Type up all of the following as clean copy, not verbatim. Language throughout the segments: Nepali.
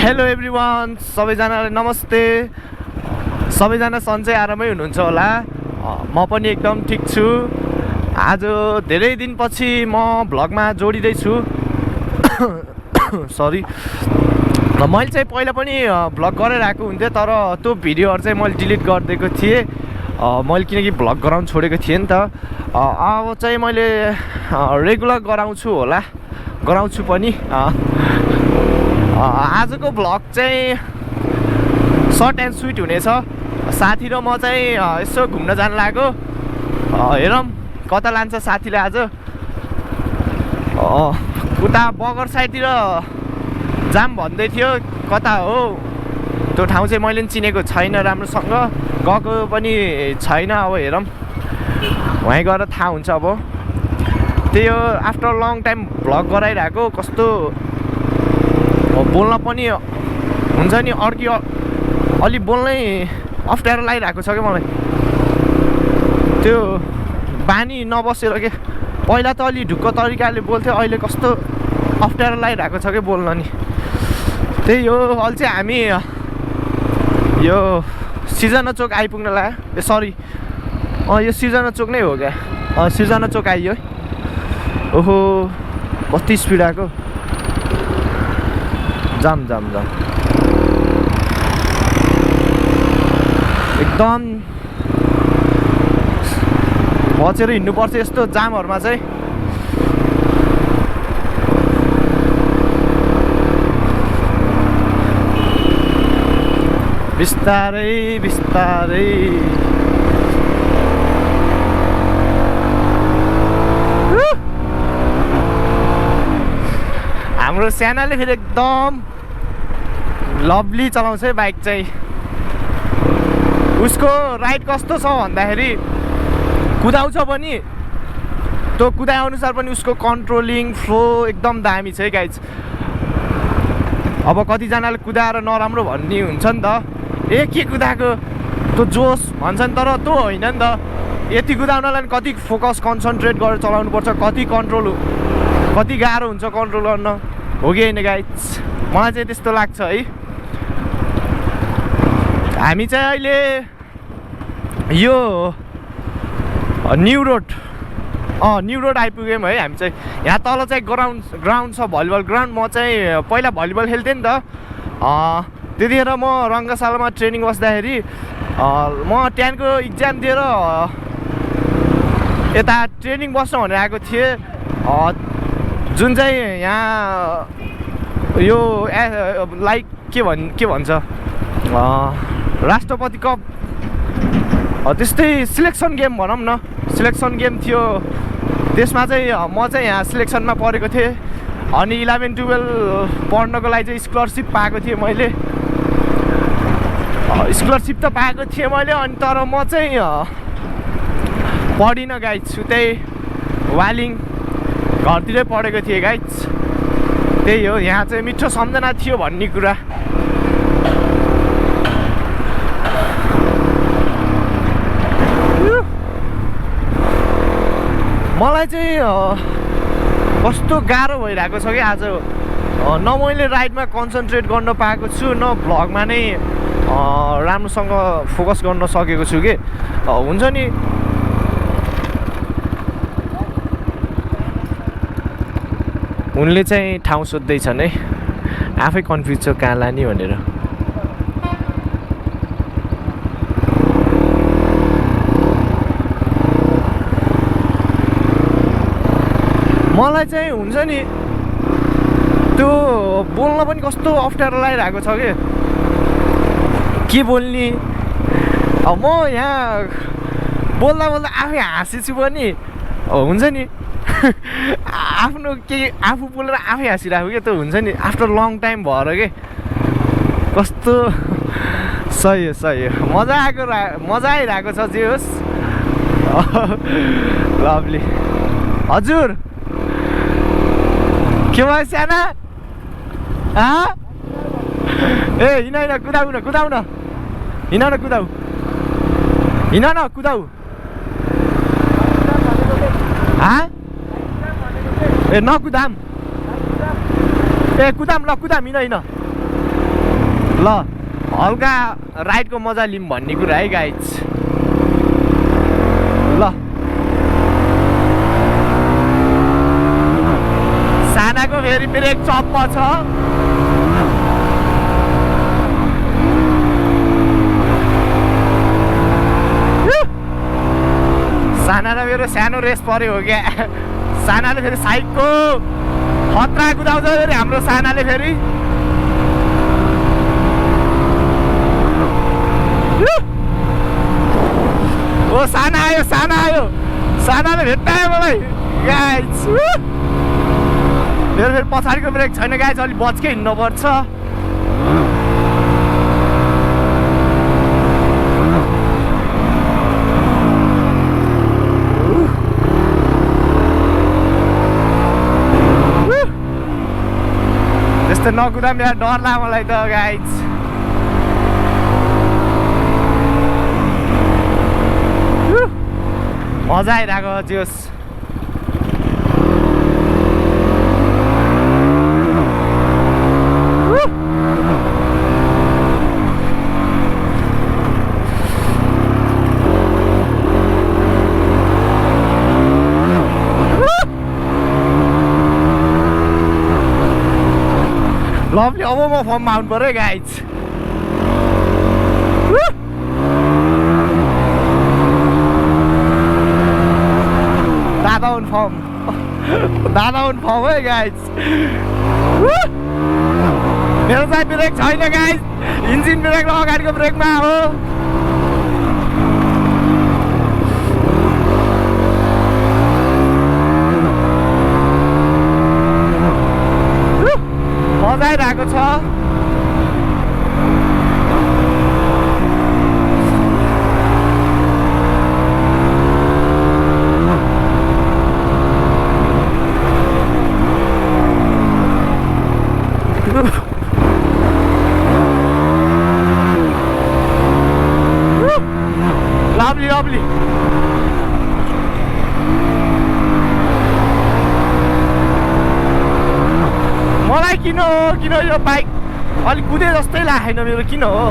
हेलो एभ्रिवान, सबैजनालाई नमस्ते। सबैजना सन्चै आरामै हुनुहुन्छ होला। म पनि एकदम ठिक छु। आज धेरै दिनपछि म भ्लगमा जोडिँदैछु। सरी, मैले चाहिँ पहिला पनि भ्लग गरिरहेको हुन्थेँ, तर त्यो भिडियोहरू चाहिँ मैले डिलिट गरिदिएको थिएँ। मैले किनकि भ्लग गराउनु छोडेको थिएँ नि त। अब चाहिँ मैले रेगुलर गराउँछु पनि। आजको भ्लग चाहिँ सर्ट एन्ड स्विट हुनेछ। साथी र म चाहिँ यसो घुम्न जान लाग्यो। हेरौँ कता लान्छ साथीले आज। उता बगर साइडतिर जाम भन्दै थियो, कता हो त्यो ठाउँ चाहिँ मैले पनि चिनेको छैन, राम्रोसँग गएको पनि छैन। अब हेरौँ, वहीँ गएर थाहा हुन्छ। अब त्यही हो, आफ्टर लङ टाइम भ्लग गराइरहेको। कस्तो बोल्न पनि हुन्छ नि, अलि बोल्नै अप्ठ्यारो लागिरहेको छ क्या मलाई। त्यो बानी नबसेर के, पहिला त अलि ढुक्क तरिकाले बोल्थ्यो, अहिले कस्तो अप्ठ्यारो लागिरहेको छ क्या बोल्न नि। त्यही हो, अहिले चाहिँ हामी यो सिर्जना चोक आइपुग्न लाग्यो। सरी, यो सिर्जना चोक नै हो क्या। सिर्जना चोक आइयो। ओहो, कति स्पिड आएको। जाम एकदम बचेर हिँड्नुपर्छ यस्तो जामहरूमा चाहिँ। बिस्तारै बिस्तारै हाम्रो सानाले फेरि एकदम लभली चलाउँछ है बाइक चाहिँ। उसको राइड कस्तो छ भन्दाखेरि कुदाउँछ पनि, त्यो कुदाए अनुसार पनि उसको कन्ट्रोलिङ फ्लो एकदम दामी छ है गाइज। अब कतिजनाले कुदाएर नराम्रो भन्ने हुन्छ नि त, के कुदाएको त्यो जोस भन्छन्, तर त्यो होइन नि त। यति कुदाउनलाई कति फोकस कन्सन्ट्रेट गरेर चलाउनु पर्छ, कति गाह्रो हुन्छ कन्ट्रोल गर्न, हो कि होइन गाइज? मलाई चाहिँ त्यस्तो लाग्छ है। हामी चाहिँ अहिले यो न्यु रोड आइपुग्यौँ है। हामी चाहिँ यहाँ तल चाहिँ ग्राउन्ड छ, भलिबल ग्राउन्ड। म चाहिँ पहिला भलिबल खेल्थेँ नि त। त्यतिखेर म रङ्गशालामा ट्रेनिङ बस्दाखेरि म टेनको इक्जाम दिएर यता ट्रेनिङ बस्न भनेर आएको थिएँ। जुन चाहिँ यहाँ यो लाइक के भन्छ राष्ट्रपति कप, त्यस्तै सिलेक्सन गेम भनौँ न, सिलेक्सन गेम थियो। त्यसमा चाहिँ म चाहिँ यहाँ सिलेक्सनमा परेको थिएँ। अनि 11-12 पढ्नको लागि चाहिँ स्कलरसिप पाएको थिएँ मैले। स्कलरसिप त पाएको थिएँ मैले, अनि तर म चाहिँ पढिनँ गाइज। उतै वालिङ घरतिरै पढेको थिएँ गाइज। त्यही हो, यहाँ चाहिँ मिठो सम्झना थियो भन्ने कुरा। मलाई चाहिँ कस्तो गाह्रो भइरहेको छ कि आज। न मैले राइडमा कन्सन्ट्रेट गर्न पाएको छु, न भ्लगमा नै राम्रोसँग फोकस गर्न सकेको छु कि। हुन्छ नि, उनले चाहिँ ठाउँ सोध्दैछन् है, आफै कन्फ्युज छ कहाँ लाने भनेर। मलाई चाहिँ हुन्छ नि, त्यो बोल्न पनि कस्तो अप्ठ्यारो लागिरहेको छ के बोल्ने। अब म यहाँ बोल्दा आफै हाँसेछु पनि, हुन्छ नि। आफू बोलेर आफै हाँसिरहेको क्या, त्यो हुन्छ नि, आफ्टर लङ टाइम भएर के। कस्तो सही हो, मजा आइरहेको छ। जे होस्, लभली। हजुर के भयो साना? हिँड कुदाउ न, कुदाउ। नकुदाम। कुदाम ल, कुदाम, हिँड। ल हल्का राइडको मजा लिउँ भन्ने कुरा है गाइज ल सानाको फेरि ब्रेक चप्प छ साना र मेरो सानो रेस पर्यो हो क्या सानाले फेरि साइकको खतरा कुदाउँछ फेरि हाम्रो सानाले फेरि ओ साना आयो सानाले भेट्टायो मलाई गाइज मेरो फेरि पछाडिको ब्रेक छैन गाइज अलिक बचकै हिँड्नुपर्छ त्यस्तो नकुदा मेरो डर लाग्यो मलाई त गाइज मजा आइरहेको जोस् लभली अब म फर्ममा आउनु पऱ्यो गाइज दादा हुन् फर्म है गाइज मेरो चाहिँ ब्रेक छैन गाइज इन्जिन ब्रेक र अगाडिको ब्रेकमा हो मजा आइरहेको छ lovely मलाई किन यो बाइक अलिक कुदे जस्तै लागेन मेरो किन हो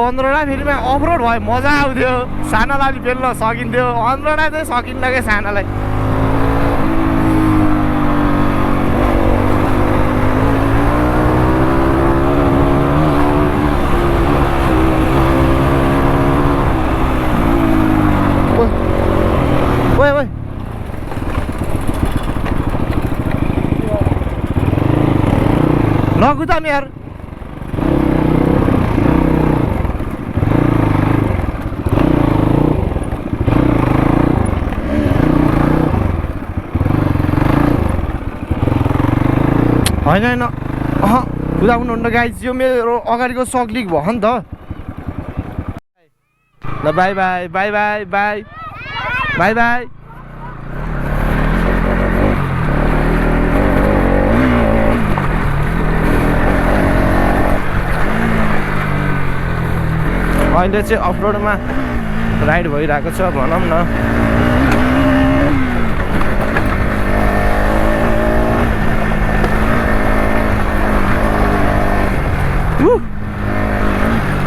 अन्ध्रोडा फेरिमा अफरोड भयो मजा आउँथ्यो सानालाई बेल्न सकिन्थ्यो अन्ध्रोडा चाहिँ सकिन्न क्या सानालाई ओए नकुदा यार होइन कुदाउनुहुन्न गाइज यो मेरो अगाडिको सक लिक भयो नि त ल by by by by by by by अहिले चाहिँ अफरोडमा राइड भइरहेको छ भनौँ न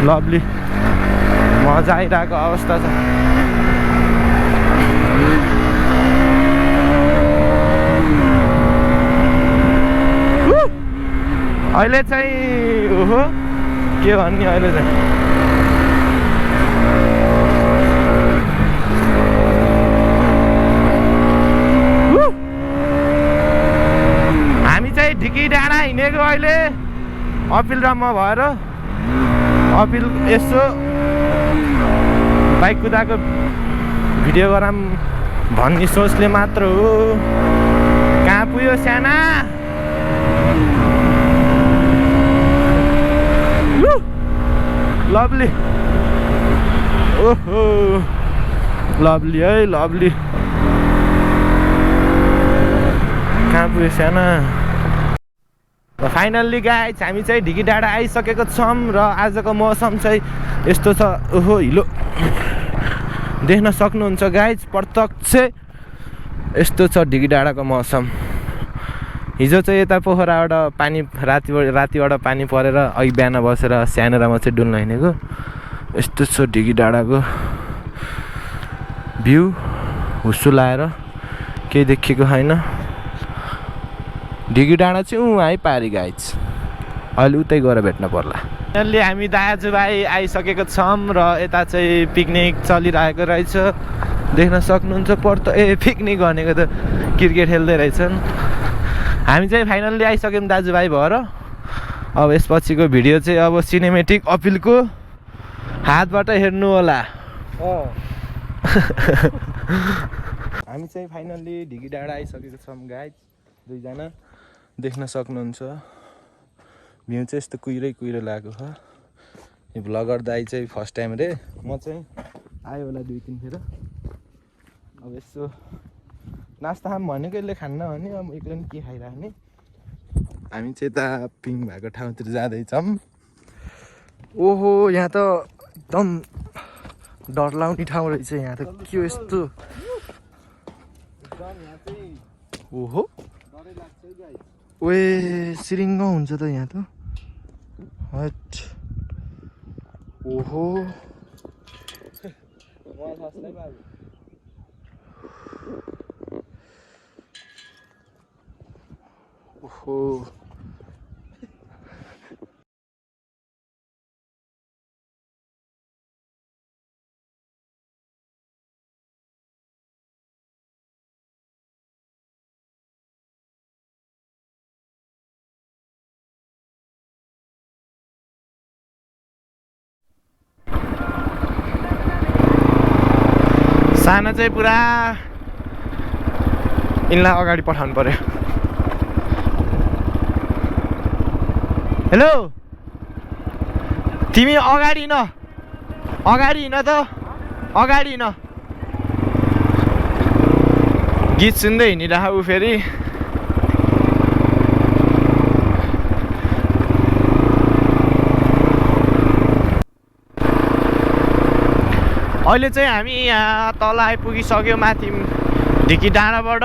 लभली मजा आइरहेको अवस्था छ अहिले चाहिँ ओहो के भन्ने अहिले चाहिँ अपिल र म भएर अपिल यसो बाइक कुदाएको भिडियो गराम भन्ने सोचले मात्र हो। कहाँ पुग्यो साना? लभली, ओहो लभली है लभली। कहाँ पुग्यो साना? र फाइनल्ली गाइज हामी चाहिँ ढिकी डाँडा आइसकेको छौँ र आजको मौसम चाहिँ यस्तो छ। ओहो हिलो देख्न सक्नुहुन्छ गाइज, प्रत्यक्ष यस्तो छ ढिकी डाँडाको मौसम। हिजो चाहिँ यता पोखराबाट पानी रातिबाट पानी परेर अघि बिहान बसेर स्यानेरमा चाहिँ डुल्न हिँडेको। यस्तो छ ढिकी डाँडाको भ्यू, हुस्सु लाएर केही देखेको छैन। ढिकी डाँडा चाहिँ आइपारी गाइज, अहिले उतै गएर भेट्न पर्ला। अहिले हामी दाजुभाइ आइसकेको छौँ र यता चाहिँ पिकनिक चलिरहेको रहेछ, देख्न सक्नुहुन्छ। पिकनिक भनेको त क्रिकेट खेल्दै रहेछन्। हामी चाहिँ फाइनल्ली आइसक्यौँ दाजुभाइ भएर। अब यसपछिको भिडियो चाहिँ अब सिनेमेटिक अपिलको हातबाट हेर्नु होला। हामी चाहिँ फाइनल्ली ढिकी डाँडा आइसकेको छौँ गाइज, दुईजना देख्न सक्नुहुन्छ। भ्यू चाहिँ यस्तो कुहिरो लागेको छ। यो भ्लगर दाइ चाहिँ फर्स्ट टाइम रे, म चाहिँ आयो होला 2-3 खेर। अब यसो नास्ता खाम भनेको यसले खान्न भने अब एक्लै के खाइराख्ने। हामी चाहिँ यता पिङ भएको ठाउँतिर जाँदैछौँ। ओहो यहाँ त एकदम डर लाग्ने ठाउँ रहेछ। यहाँ त के हो यस्तो? ओहो ओए सिरिङ्ग हुन्छ त यहाँ त। हट ओहो ओहो साना चाहिँ पुरा यिनलाई अगाडि पठाउनु पर्यो। हेलो तिमी अगाडि हिँड त, अगाडि हिँड। गीत सुन्दै हिँडिरह ऊ फेरि। अहिले चाहिँ हामी यहाँ तल आइपुगिसक्यौँ माथि ढिकी डाँडाबाट।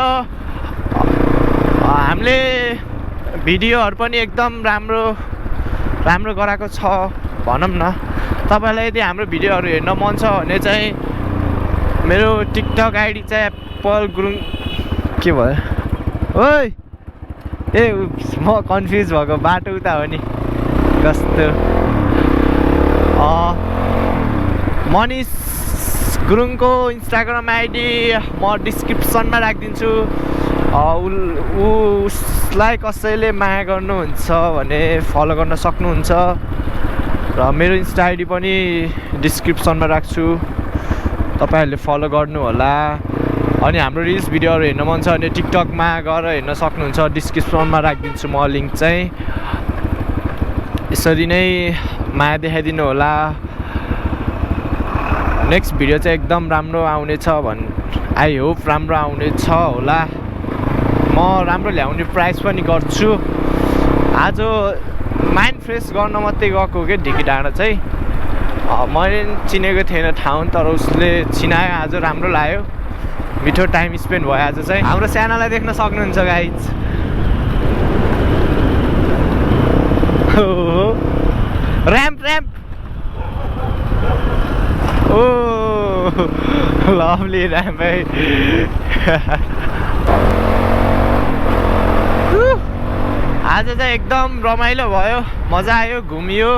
हामीले भिडियोहरू पनि एकदम राम्रो गराएको छ भनौँ न। तपाईँलाई यदि हाम्रो भिडियोहरू हेर्न मन छ भने चाहिँ मेरो टिकटक आइडी चाहिँ एप्पल गुरुङ के भयो? ओइ ए म कन्फ्युज भएको, बाटो उता हो नि कस्तो। मनिष गुरुङको इन्स्टाग्राम आइडी म डिस्क्रिप्सनमा राखिदिन्छु। उसलाई कसैले माया गर्नुहुन्छ भने फलो गर्न सक्नुहुन्छ र मेरो इन्स्टा आइडी पनि डिस्क्रिप्सनमा राख्छु, तपाईँहरूले फलो गर्नु होला। अनि हाम्रो रिल्स भिडियोहरू हेर्न मन छ भने टिकटकमा गएर हेर्न सक्नुहुन्छ, डिस्क्रिप्सनमा राखिदिन्छु म लिङ्क चाहिँ। यसरी नै माया देखाइदिनु होला। नेक्स्ट भिडियो चाहिँ एकदम राम्रो आउनेछ आई होप राम्रो आउनेछ होला। म राम्रो ल्याउने प्राइस पनि गर्छु। आज माइन्ड फ्रेस गर्न मात्रै गएको के ढिकी डाँडा चाहिँ। मैले चिनेको थिएन ठाउँ, तर उसले चिनायो। आज राम्रो लाग्यो, मिठो टाइम स्पेन्ड भयो आज चाहिँ। हाम्रो सानालाई देख्न सक्नुहुन्छ गाइज। ऱ्याम्प ओ लभली ऱ्याम्प है। आज चाहिँ एकदम रमाइलो भयो, मजा आयो, घुमियो,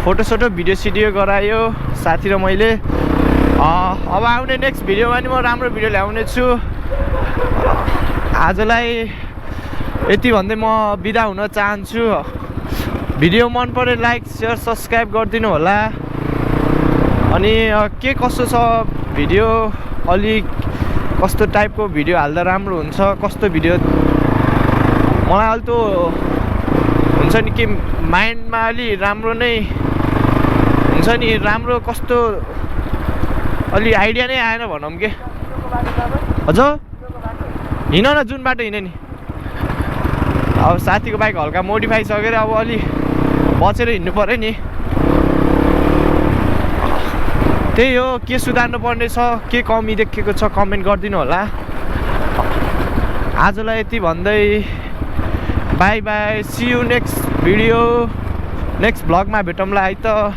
फोटोसोटो भिडियो गरायो साथी र मैले। अब आउने नेक्स्ट भिडियोमा नि म राम्रो भिडियो ल्याउने छु। आजलाई यति भन्दै म बिदा हुन चाहन्छु। भिडियो मन परे लाइक सेयर सब्सक्राइब गरिदिनु होला। अनि के कसो छ भिडियो, अलिक कस्तो टाइपको भिडियो हाल्दा राम्रो हुन्छ, कस्तो भिडियो मलाई अहिले त हुन्छ नि कि माइन्डमा अलि राम्रो नै हुन्छ नि, राम्रो कस्तो अलि आइडिया नै आएन भनौँ के। हजुर हिँड न, जुन बाटो हिँड्यो नि। अब साथीको बाइक हल्का मोडिफाई सकेर अब अलि बचेर हिँड्नु पऱ्यो नि। त्यही हो, के सुधार्नु पर्ने छ, के कमी देखेको छ कमेन्ट गरिदिनु होला। आजलाई यति भन्दै bye bye, see you next video, next भ्लगमा भेटौँला है त।